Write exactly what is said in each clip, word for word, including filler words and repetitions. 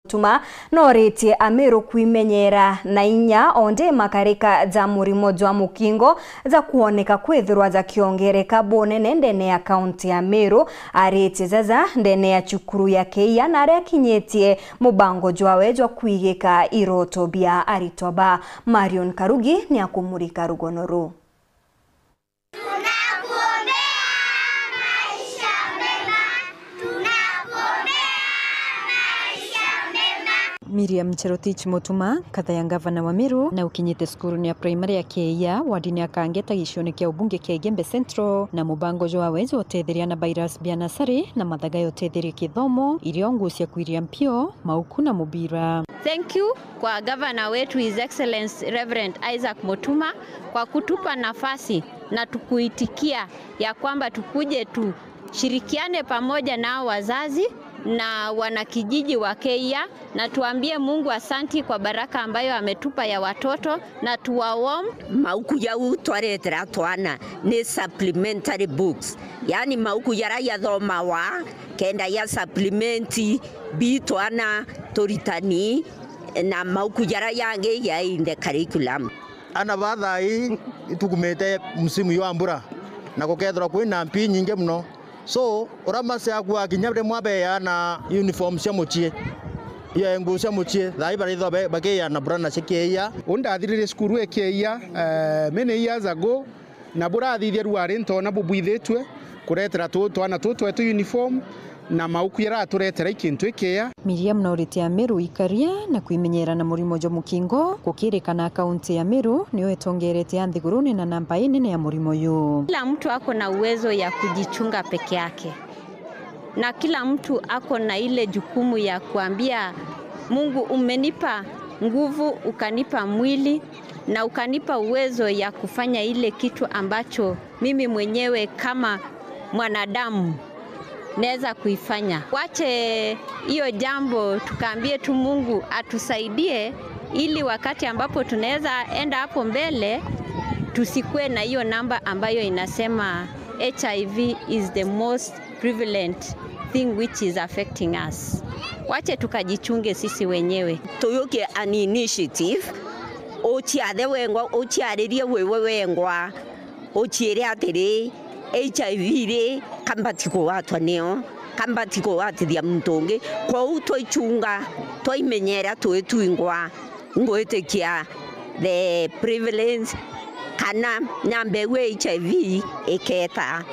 Mutuma noritie Amiru kwimenyera na inya onde makarika ja murimo jwa mukingo ja kwoneka kwithirwa jakiongereka bunene ndene ya kaunti ya Meru. Aritie jaja ndene ya cukuru ya Keia na aria akinyitie mubango jwawe jwa kwigika iroto bia aritwa ba. Marion Karugi ni akumurika rugono ruu. Tunakuombea maisha mema. Tunakuombea maisha mema. Miriam Cherotich Mutuma, nkatha ya ngavana wa Meru, na ukinyite cukuru ya primary ya Keia, wardini ya Kangeta, gicione kia ubunge kia Igembe Central, na mubango jwawe jwa utetheria na virus bia nasari na mathaga ya utetheria kithomo, irio ngucia kwiria mpio, mauku na mubira. Thank you kwa gavana wetu, His Excellency Reverend Isaac Mutuma, kwa kutupa nafasi na tukuitikia ya kwamba tukuje tushirikiane pamoja na wazazi na wanakijiji wa Keia, na tuambie Mungu asanti kwa baraka ambayo ametupa ya watoto, na tuwaom. Mauku jau twaretera twana ni supplementary books, yani mauku jaria jathomawa kenda ja supplement bi twana turitani na mauku jaria jangi ja in the curriculum. Ana ba thaa ii itukumite msimu jwa mbura, na gukethirwa kwina mpii nyingi mono. So, uria maciaku akinya rimwe abeana uniform cia mucii. Iyo nguo cia mucii, thaa ii barithwa be-, bakiana burana cia Keia. Uu ndathiririe cukuru e Keia, eh, many years ago, na burathithia rwari ntoona bubwithitue kuretera tu twana tu twetu uniform na mauku jaria aturetera i kintu ikiea. Miriam nauritie Amiru ikaria na kwimenyera na murimo jwa mukingo gukirikana kaunti ya Meru niyo itongerete ya nthigurune na namba inene ya murimo uyu. Kila mtu ako na uwezo ya kujichunga peke yake, na kila mtu ako na ile jukumu ya kuambia Mungu, umenipa nguvu, ukanipa mwili, na ukanipa uwezo ya kufanya ile kitu ambacho mimi mwenyewe kama mwanadamu naweza kuifanya. Wache hiyo jambo, tukaambie tu Mungu atusaidie, ili wakati ambapo tunaweza enda hapo mbele, tusikue na hiyo namba ambayo inasema H I V is the most prevalent thing which is affecting us. Wache tukajichunge sisi wenyewe. Tuyukie an initiative, uciathe wengwa, uciaririe wiwe wengwa, uciire atiri, H I V ri, kambati kugwatwa niyo, kambati kugwatithia muntu ungi. Kwou twaichunga, twaimenyera twi twingwa, ngwitikia the prevalence kana namba iu ya H I V iketa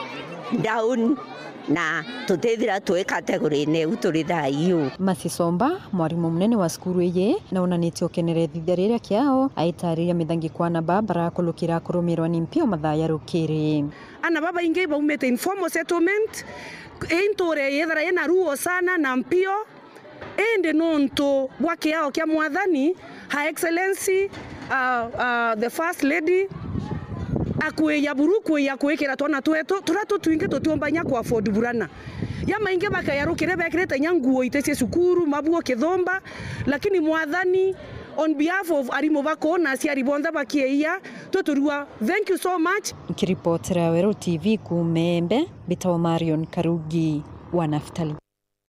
down na tutithira twi category-ini iu turi thaa iu. Mercy Somba, mwarimu munene wa cukuru iji, na onanitie ukenera ithithia riria kiao, aitariria mithangiko ana ba barakurukira kurumirwa ni mpio mathaa ya rukiri. Ana babaingi baumite informal settlement, i ntuure yithira ina ruo sana na mpio, indi nontu bwa kiao kia Mwathani, Her Excellency, uh, uh, the First Lady, akwija buru kwija kwikira twana twetu turia tutwingi tutiumba inya ku afford burana. Ya maingi bakaya rukiri bekirite inya nguo iti cia cukuru, mabuo, kithumba, lakini Mwathani, on behalf of arimu baku na aciari bonthe ba Kieiya, twi turua, thank you so much. Nkiripotera Weru T V kuuma Embe, mbitagwa Marion Karugi wa Naftali.